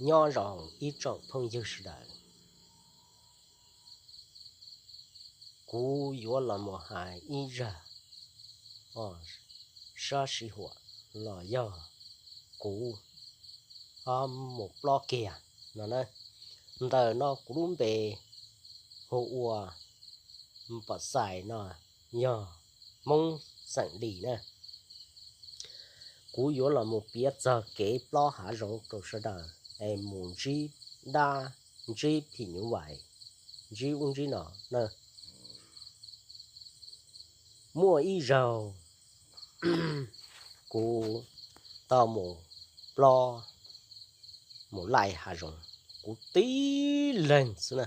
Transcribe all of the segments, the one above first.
Nyob zoo ib tsoom phooj ywg sawv daws, kuv yuav los mus hais ib zaj sab sij huam los yog kuv mus plob kiag no na. Ntawm no kuv lub npe hu ua Npam Xais no, yog Hmoob xeem Lis na. Kuv yuav los mus piav txog kev plob hav zoov rau sawv daws es mus ntsib dab, ntsib phim nyuj vais, ntsib ub ntsib no na. Muaj ib zaug kuv tau mus plob, mus laij hav zoov, kuv tib leeg xwb na,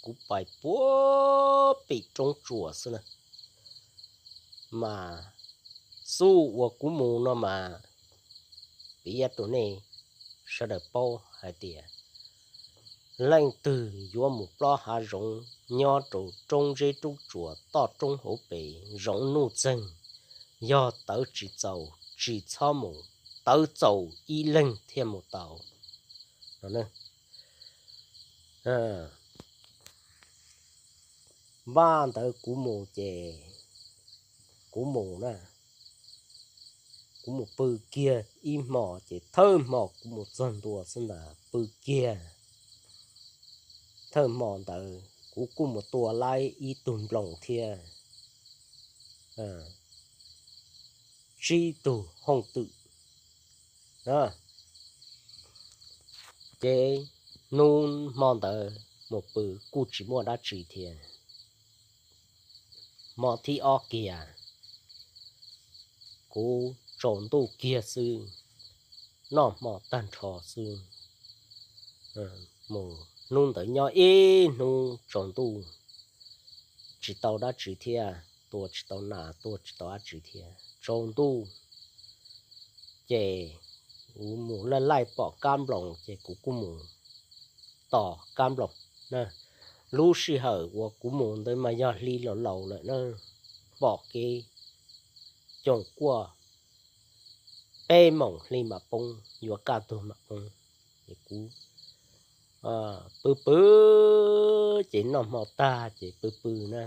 kuv pais puag pem roob tsuas xwb na. Mas xub uas kuv mus no mas piav rau nej sawv daws paub hais tias leej twg yuav mus plob hav zoov nyob rau roob zeb roob tsuas toj roob hauv pes zoov nuj txeeg, yog tawv tsis txaus tsis txhob mus, tawv txaus ib leeg thiaj mus tau no. Npaj ntawd kuv mus ces kuv mus na, kuv mus pw kiag ib hmo ces thawj hmo kuv mus txog ntua xwb ntag pw kiag. Thawj hmo ntawd kuv kuj mus tua laib ib tug nploos thiab tsib tug hooj twm. Ces hnub hmo ntawd mus pw kuj tsis muaj dab tsi thiab. Hmo thib ob kiag kuv tsaus ntuj kiag xwb, noj hmo tag nrho xwb. Mus hnub ntawd nyob ib hnub tsaus ntuj, tsis tau dab tsi thiab, tua tsis tau nas tua tsis tau dab tsi thiab, tsaus ntuj. Ces kuv mus laij laij pom kab nploos ces kuv kuj mus tos kab nploos na. Lub sij hawm uas kuv mus ntawd mas yog hli los laus lawm na, pom kev coom kuaj peb moos hli mam poob, yuav kaj ntug mam poob. Ces kuv pw pw ces noj hmo tag ces pw pw na,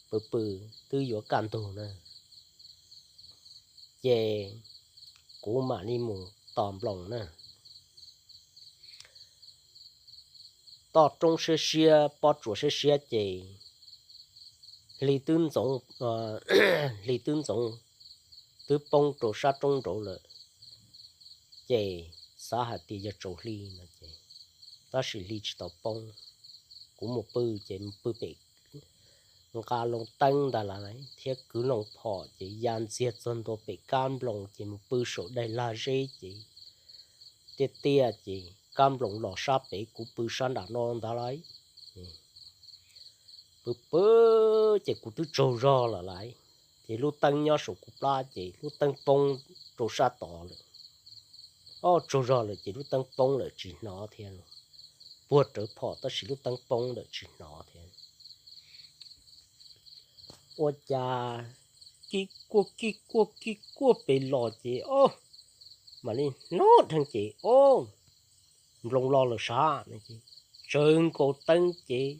pw pw twb yuav kaj ntug na, ces kuv mam li mus tos nploos na. Toj roob siab siab pob tsuas siab siab ces hli twb ntxoov, hli twb ntxoov, twb poob rau sab roob nraud lawm. Ces xav hais tias yog tsaus hli no ces, tab sis hli tsis tau poob. Kuv mus pw ces mus pw pem, nqa loo teeb ntag lauj thiab kwv loo phom ces ya ntxiag txog ntua pem kab nploos ces mus pw saum daim lag zeb ces tiaj tiaj ces kab nploos los sab pem kuv pw sab nram no ntag lauj. Pw pw ces kuv twb tsaug zog lawm lauj, ces lub teeb nyob saum kuv plab ces lub teeb poob rau sab tod lawm. Ob, tsaug zog lawm ces lub teeb poob lawm tsis hnov thiab. Puag rawv phom tab sis lub teeb poob lawm tsis hnov thiab. Ua cas kib kuaj kib kuaj kib kuaj pem los ces ob, mam li hnov dheev ces ob, nploos los lawm sav. Tsawv nkaus teeb ces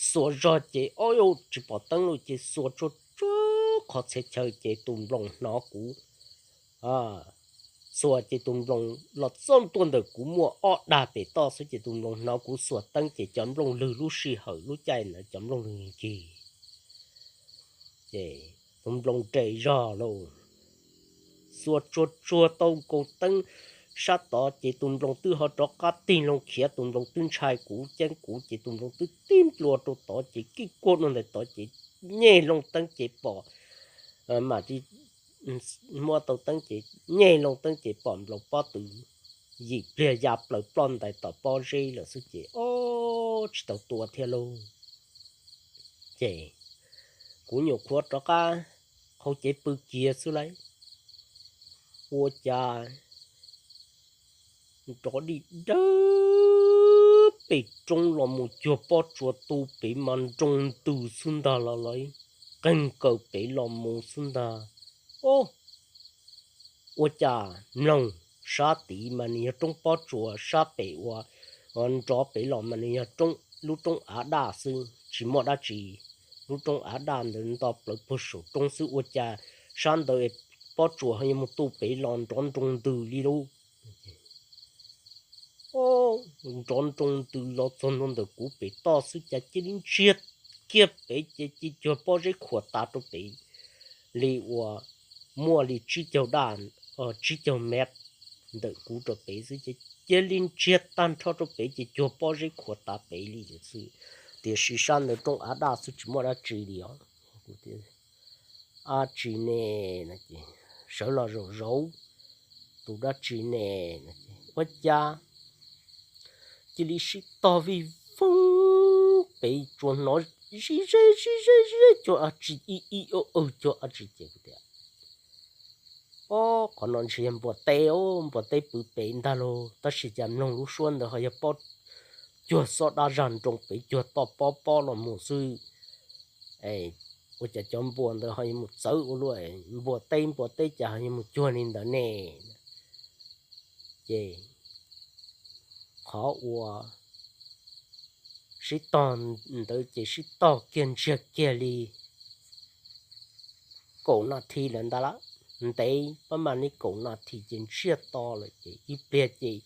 xuas zog ces ob, tsis pom teeb lawm ces xuas tsuag tsuag qhov txhia chaw ces tus nploos hnov kuv xuas ces tus nploos los txog ntua ntawm kuv muaj ob dag pem toj xwb ces tus nploos hnov kuv xuas teeb ces cov nplooj lwg lub sij hawm lub caij ntawd cov nplooj lwg nkig ces tus nploos nres zog lauj. Xuas tsuag tsuag tau nkaus teeb sab tod ces tus nploos twb ho rov qab tig loo khiav, tus nploos twb ntshai kuv ceeb kuv ces tus nploos twb tib nplua rau tod ces kib kuaj dua ntawm tod ces nyeg loo teeb ces pom, mam li muab tau teeb ces nyeg loo teeb ces pom nploos pob tw yim pliag ya plaws ploj ntais tom pob zeb lawm xwb ces ob, tsis tau tua thiab lauj. Ces kuv nyuam qhuav rov qab qhau cev pw kiag xwb lauj. Ua cas nrov dij dawb pem roob los mus cuag pob tsuas tu pem mas nroo ntws xwb ntag los lawv qeeg kaws pem los mus xwb ntag. Ob, ua cas mloog Sab tid mas nws yog roob pob tsuas, sab pem uas nrov pem los mas nws yog lub roob av daj xwb, tsis muaj dab tsi. Lub roob av daj ntawd nto plawv puag saum roob xwb, ua cas sab ntawd pob tsuas ho yuav mus tu pem los nrov nroo ntws li lub. Nrov nroo ntws los txog ntua ntawm kuv pem toj xwb cas cia li ntsiag kiag pem ces cia cuag pob zeb khuam tas rau pem li uas muaj li tsib caug daj, tsib caug mev ntawm kuv rau pem xwb ces cia li ntsiag tag nrho rau pem ces cuag pob zeb khuam tas pem li xwb. Tiam sis sab ntawd roob av daj xwb tsis muaj dab tsi li os. Dab tsi ne? Sawv los zaum zauv, tus dab tsi ne? Ua cas cia li sib tog vij voog pem, tsuas hnov zib zeb zib zeb zib zeb cuag dab tsi, ib ib cuag dab tsi ces kuv tias, o, qhov no ntshe yog npua teb, npua teb pw pem ntag lauj. Tab sis cas mloog lub suab ntawd ho yog pob, cuag xob dab zaj nroo pem cuag toj pob pob los mus xwb. Ua cas cov npua ntawd ho yuav mus txawv ua luaj, npua teb npua teb cas ho yuav mus cuag li ntawd ne? Ces qhov uas sib tog ntawd ces sib tog kiag ntsiag kiag li kaum nas this lawm ntag lauj. Ntev pab mas li kaum nas this ces ntsiag to lawm ces ib pliag ces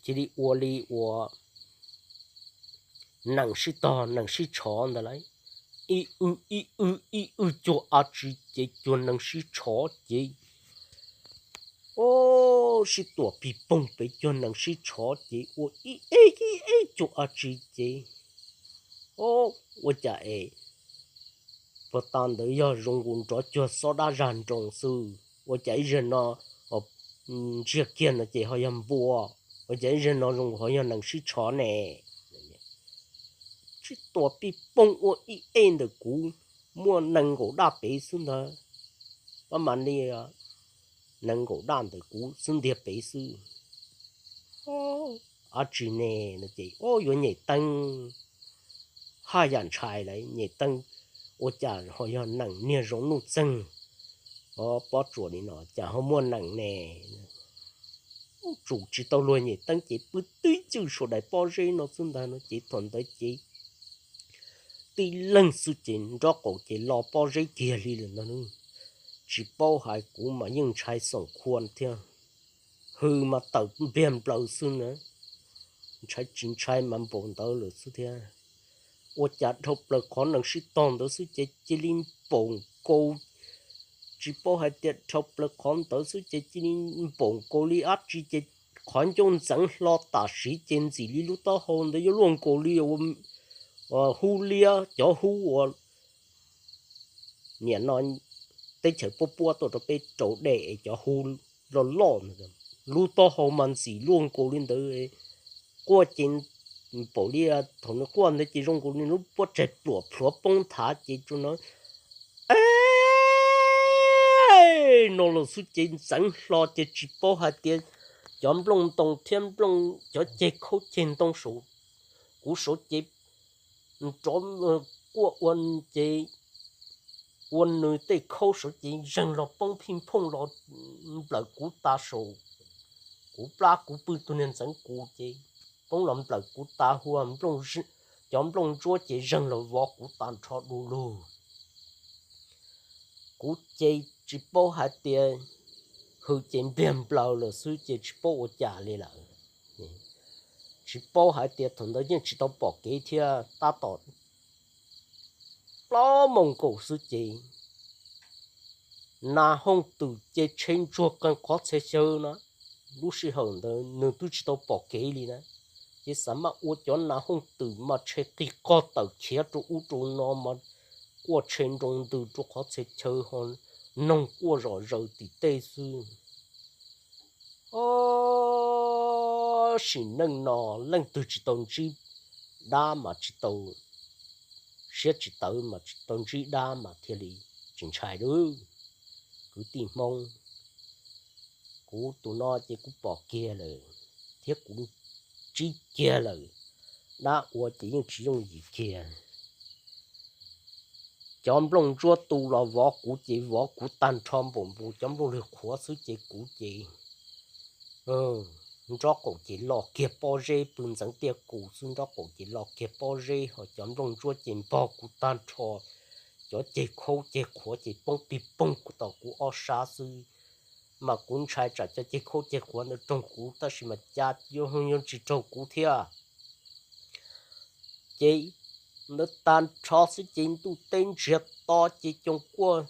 cia li ua li uas nees sib tog nees sib tshov ntawd lauj. Ib w ib w ib w cuag dab tsi ces cuag nees sib tshov ces, o, sib tuam pig poog pem cuag nees sib tshov ces ua ib eb ib eb cuag dab tsi ces, o, ua cas es puag ta ntawd yog zoo nkaus nrov cuag xob dab zaj nroo xwb, ua cas ib zaug no ntsiag kiag no ces ho yog npua, ua cas ib zaug no zoo nkaus ho yog nees sib tshov ne? Sib tuam pig poog ua ib eb ntawm kuv, muaj nees nkaum daj pem xwb ntag. Pab mas li nees nkaum daj ntawm kuv xwb ntiag pem xwb. Dab tsi ne? No ces, o, yuav nyem teeb haj yam ntshai lawm, nyem teeb ua cas ho yog nees niag zoo nuj txeeg, o, pob tsuas li no cas ho muaj nees ne? Tsum tsis tau luag nyem teeb ces pw twb ywj saum daim pob zeb no xwb ntag no ces thaum ntawd ces tib leeg xwb ces nraub qaum ces lo pob zeb kiag li lawm ntag. Tsis paub hais kuv mas yeej ntshai xoom khua thiab, hws mas tawm npliag nplaws xwb na, ntshai tsis ntshai mas npaum ntawd lawm xwb thiab. Ua cas dhau plaws qhov nees sib tog ntawd xwb ces cia li npaum nkaus, tsis paub hais tias dhau plaws qhov ntawd xwb ces cia li npaum nkaus li dab tsi ces qhov ncauj ntxeev hlo tam sim ces ntxim li lub taub hau ntawd yuav luaj nkaus li hub liab, cov hub uas niam no teb chaws puab puab tuaj rau peb rau dej es cov hub loj loj, lub taub hau mas ntxim luaj nkaus li ntawd. Quaj ces npaum li thaum nws quaj ntawd ces zoo nkaus li lub pob tsaig pluam plhuav poob nthav ces tsuas no, e, no los xwb ces ntxeev hlo ces tsis paub hais tias cov nplooj ntoo thiab nplooj cov ceg khaub ceg ntoo saum kuv saum ces nrov quaj ua ces ua nws tej khaub saum ces zeeg los poob phij phooj los nplawm kuv tas saum kuv plab, kuv pw tus niag ntxeev kuv ces poob los nplawm kuv tas hua, cov nplooj ntsuab ces zeeg los vov kuv tas nrho du lug. Kuv ces tsis paub hais tias hws ces npliag nplaws lawm xwb ces tsis paub ua cas li lawm. Tsis paub hais tias thaum ntawd yeej tsis tau pom kev thiab, tab tom plaub moos nkaus xwb ces nas hooj twm ces tshe ntsuag qees qhov txhia chaw na. Lub sij hawm ntawd nws twb tsis tau pom kev li na, ces xav mas ua cov nas hooj twm mas tshe qig qog tawm khiav rau ub rau no mas quaj tshe nroo ntws rau qhov txhia chaw ho noog quaj zom zaws tim tej xwb. O, sim neej no leej twg tsis tau ntsib dab mas tsis tau, siab tsis tawv mas tsis tau ntsib dab mas thiaj li tsis ntshai lawm. Kwv tij Hmoob, kuv tus no ces kuv pom kiag lawm thiab kuv ntsib kiag lawm, dab ua ces yeej tsis yooj yim kiag. Cov nplooj ntsuab tu los vov kuv ces vov kuv tag nrho npaum npus, cov nplooj lwg qhuav xwb ces kuv ces Nrob qaum ces los kiag pob zeb, pw ntxeev tiaj kus xwb, nrob qaum ces los kiag pob zeb, ho cov nplooj ntsuab ces npog kuv tag nrho, cov ceg khaub ceg qhuav ces poob pig poog kuv tom kuv ob sab xwb. Mas kuv ntshai tsam cov ceg khaub ceg qhuav ntawd raug kuv, tab sis mas cas yuav tsis raug kuv thiab. Ces ntawd tag nrho xwb ces ntuj teb ntsiag to ces coos kuaj,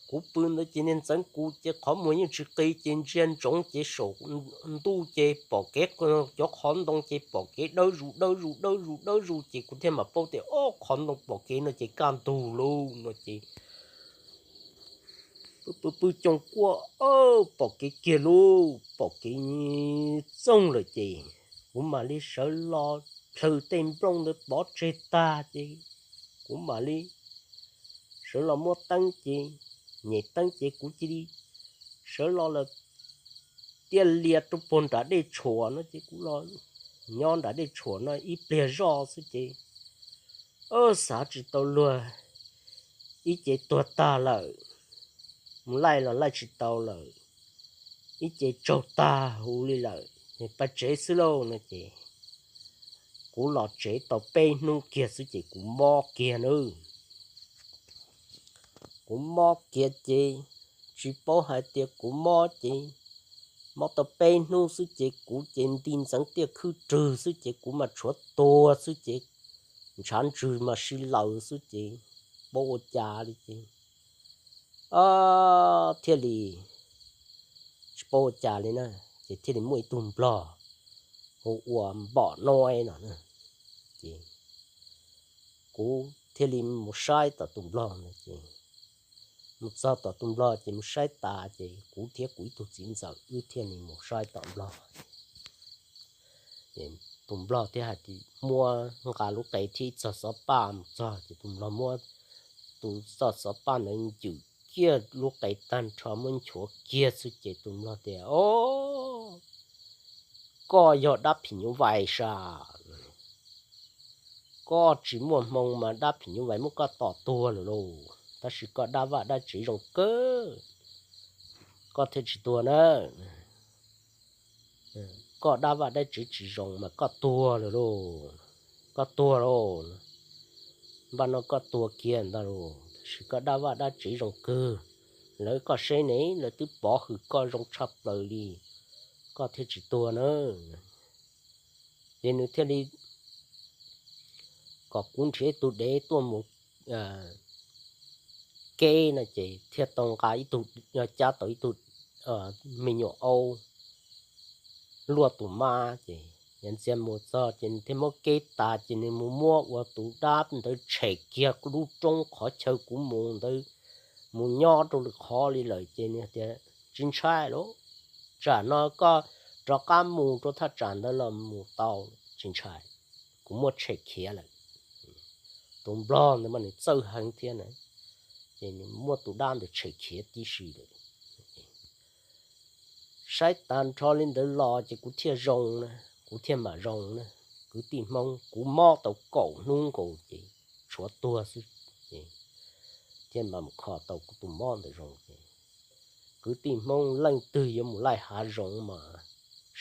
kuv pw ntawd ces niag ntxeev kus ces qhov muag yeej tsis qis ces ntsia ntsoov ces saum ntuj ces pom kev, cov qhov ntoo ces pom kev dawb zus dawb zus dawb zus dawb zus ces kuv thiaj mam paub tias ob qhov ntoo pom kev no ces kaj ntug lauj no ces pw pw pw coos kuaj, pom kev kiag lauj, pom kev txoog lawm ces kuv mam li sawv los plhws tej nplooj ntawd pov tseg tag ces kuv mam li sawv los muab teeb ces, nyem teeb ces kuv cia li sawv los lawm tiaj lias rau puag nram dej tshuam no ces kuv los nyob nram dej tshuam no ib pliag zoj xwb ces xav tsis tau luag, ib ce tuag tag lawm, mus laij los laij tsis tau lawm, ib ce tsaug tag huv li lawm, pab tsev xwb lauj no ces kuv los tsev tau peb hnub kiag xwb ces kuv mob kiag nawb. Kuv mob kiag ces tsis paub hais tias kuv mob ces mob tau peb hnub xwb ces kuv ces nti ntxeev tiaj khwb rwg xwb ces kuv mas tshuav tuag xwb ces ntshav ntswg mas si laws xwb ces paub ua cas li ces thiaj li tsis paub ua cas li na, ces thiaj li muaj ib tug nplog hu ua Npom Nuj no ces kuv thiaj li mus saib tom tus nplog no ces mus txog tom tus nplog ces mus saib tas ces kuv thiab kuv ib tug txiv ntxawm wb thiaj li mus saib tom nplog. Tus nplog thiaj hais tias muab nqa lub qe thiab ib txog xov paj mus txog ces tus nplog muab tus txoj xov paj ntawd ncwm kiag lub qe tag nrho muab nchuav kiag xwb ces tus nplog tias, O, koj yog dab phim nyuj vais sas. Koj tsis muaj hmoo mas dab phim nyuj vais muab koj tom tuag lawm lauj, tab sis koj dab vaj dab tsev zoo kawg, koj thiaj tsis tuag na. Koj dab vaj dab tsev tsis zoo mas koj tuag lawm lauj, koj tuag lauj. Npaj no koj tuag kiag ntag lauj, tab sis koj dab vaj dab tsev zoo kawg, lawv koj seb ne, lawv twb pov hwm koj zoo tshaj plaws li, koj thiaj tsis tuag na. Ces nws thiaj li kom kuv nrhiav ib tug dev tuaj mus keb no ces thiaj tau nqa ib tug, cab tau ib tug me nyuam aub luaj tus mab ces yawm ntxias mus txog ces nws thiaj muab keb tas ces nws mus muab ua tus dab ntawd tshem kiag lub roob qhov chaw kuv mus ntawd, mus nyob rau lwm qhov li lawm ces nws tias, Tsis ntshai lauj, tsam no koj rov qab mus rau thaj tsam ntawd los mus tau, tsis ntshai, kuv muab tshem khiav lawm. Tus nplog ntawd mas nws txawj heev thiab na, ces nws muab tus dab ntawd tshem khiav tib si lawm. Saib tag nrho li ntawd los ces kuv thiaj zoo na, kuv thiaj mam zoo na. Kwv tij Hmoob, kuv mob tau kaum hnub nkaus ces tshuav tuag xwb, thiaj mam mus kho tau kuv tus mob ntawd zoo ces kwv tij Hmoob leej twg yuav mus laij hav zoov mas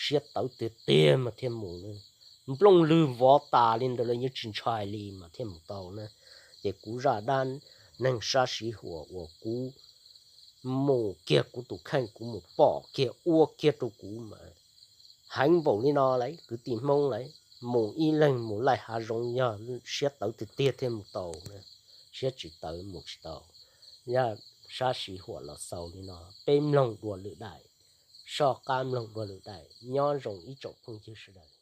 siab tawv tiag tiag mas thiaj mus, nplooj lwg vov tas li ntawd los yeej tsis ntshai li mas thiaj mus tau na. Ces kuv zaj dab neeg sab siv huam uas kuv mus kiag kuv tus kheej kuv mus pom kiag ua kiag rau kuv mas heev npaum li no lawm kwv tij Hmoob lawm. Mus ib leeg mus laij hav zoov yog siab tawv tiag tiag thiaj mus tau na, siab tsis tawv mus tsis tau. Yog sab siv huam los xaus li no, peb mloog dua lwm daim, soj qab mloog dua lwm daim, nyob zoo ib tsoom phooj ywg sawv daws.